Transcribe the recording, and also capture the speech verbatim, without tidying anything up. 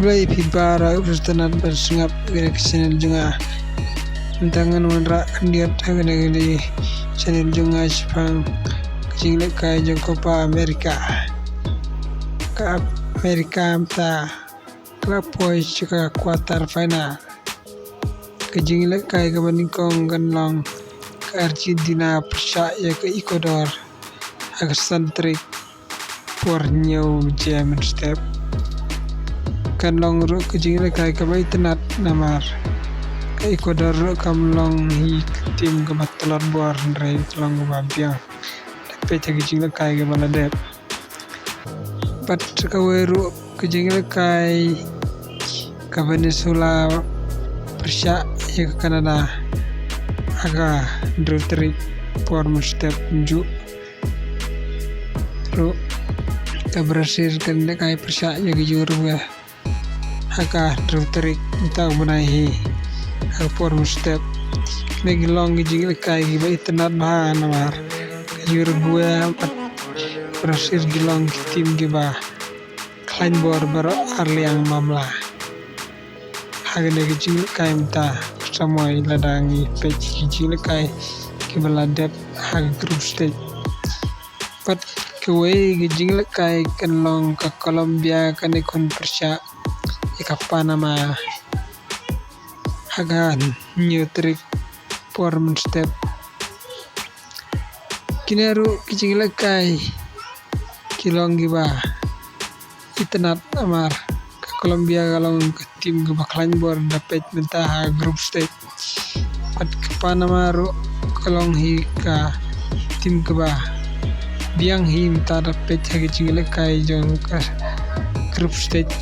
Khublei phi baroh, sngewbha ban sngap ïa ka channel jong nga. Mynta ngan wanrah khyndiat ha kane ka channel jong nga shaphang ka jinglehkai jong ka Copa America. Ka America mynta ka la poi sha ka quarter final. Ka jinglehkai kaba nyngkong kan long ka Argentina pyrshah ïa ka Ecuador ha ka san tarik por hynñiew baje mynstep. Kan long ruh ka jinglehkai kaba itynnad namar ka Ecuador ruh kam long hi ka tim kaba tlot bor, hynrei ka long kaba biang. Te peit ha ka jinglehkai kaba la dep. Bad kawei ruh ka jinglehkai ka Venezuela pyrshah ïa ka Canada ha ka hynriew tarik por mynstep. Kumjuh ruh ka Brazil kan lehkai pyrshah ïa ka Uruguay ha ka hynriew tarik mynta u bnai hi ha ka por mynstep. Kine ki long ki jinglehkai kiba itynnad bha namar ka Uruguay bad Brazil ki long ki tim kiba khlaiñ bor baroh ar liang mamla. Ha kane ka jinglehkai mynta, samoi lada ngi peit ki jinglehkai kiba la dep ha ka group stage. Bad kawei ka jinglehkai kan long ka Colombia kan ïakhun pyrshah ïa ka Panama ha ka hynñiew tarik por mynstep. Kine ruh ki jinglehkai ki long kiba itynnad namar ka Colombia ka long ka tim kaba khlaiñ bor da peit mynta ha group stage. Bad ka Panama ruh ka long hi ka tim kaba biang hi mynta da peit ha ki jinglehkai jong ka group stage.